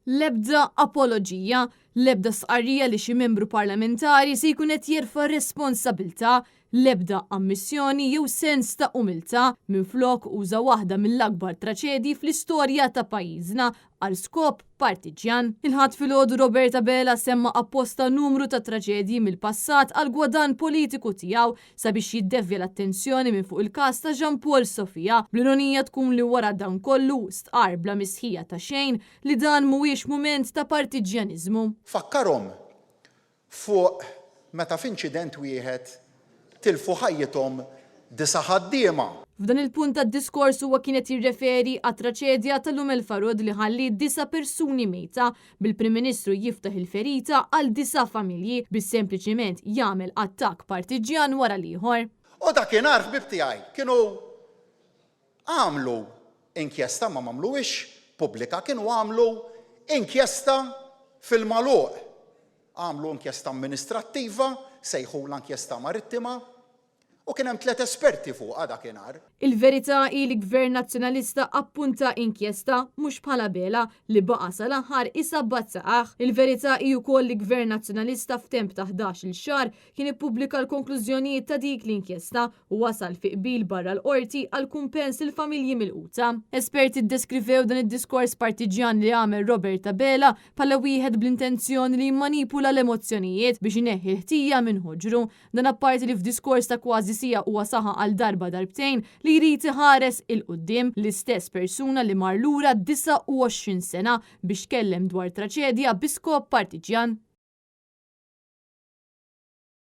L-ebda apoloġija, l-ebda stqarrija li xi membru parlamentari se jkun qed jerfa' responsabilità, l-ebda ammissjoni jew sens ta' umiltà, minflok uża waħda mill-akbar traċedji fl-istorja ta' pajjiżna għal skop partiġġjan. Il-Ħadd filgħodu Robert Abela semma apposta numru ta' traċedji mill-passat għall-gwadann politiku tiegħu sabiex jiddevja l-attenzjoni minn fuq il-każ ta' Jean Paul Sofia, bl-ironija tkun li wara dan kollu stqarr bla mistħija ta' xejn li dan mhuwiex mument ta' partiġġjaniżmu. Fakkarhom fuq meta f'inċident wieħed tilfu ħajjithom disa' ħaddiema. F'dan il-punt tad-diskors huwa kien qed jirreferi għat-traċedja tal-Umm El Farud li ħalliet disa' persuni mejta, bil-Prim Ministru jiftaħ il-ferita għal disa' familji biex sempliċiment jagħmel attakk partiġġjan wara l-ieħor. U dakinhar ħbieb tiegħi kienu għamlu inkjesta, ma m'għamluhiex pubblika, kienu għamlu inkjesta fil-magħluq. Għamlu inkjesta amministrattiva, sejħulha inkjesta marittima, u kien hemm tlett esperti fuqha dakinhar. Il-verità hi li Gvern Nazzjonalista appunta inkjesta, mhux bħal Abela, li baqa' sal-aħħar isabbat saqajh. Il-verità hi wkoll li Gvern Nazzjonalista f'temp ta' ħdax-il xahar kien ippubblika l-konklużjonijiet ta' dik l-inkjesta u wasal fi qbil barra l-qorti għal kumpens lill-familji milquta. Esperti ddeskrivew dan id-diskors partiġġjan li għamel Robert Abela bħala wieħed bl-intenzjoni li jimmanipula l-emozzjonijiet biex ineħħi l-ħtija minn ħoġru. Dan apparti li f'diskors ta' kważi siegħa huwa saħaq għal darba darbtejn li jrid iħares 'il quddiem, l-istess persuna li mar lura 29 sena biex tkellem dwar traċedja bi skop partiġġjan.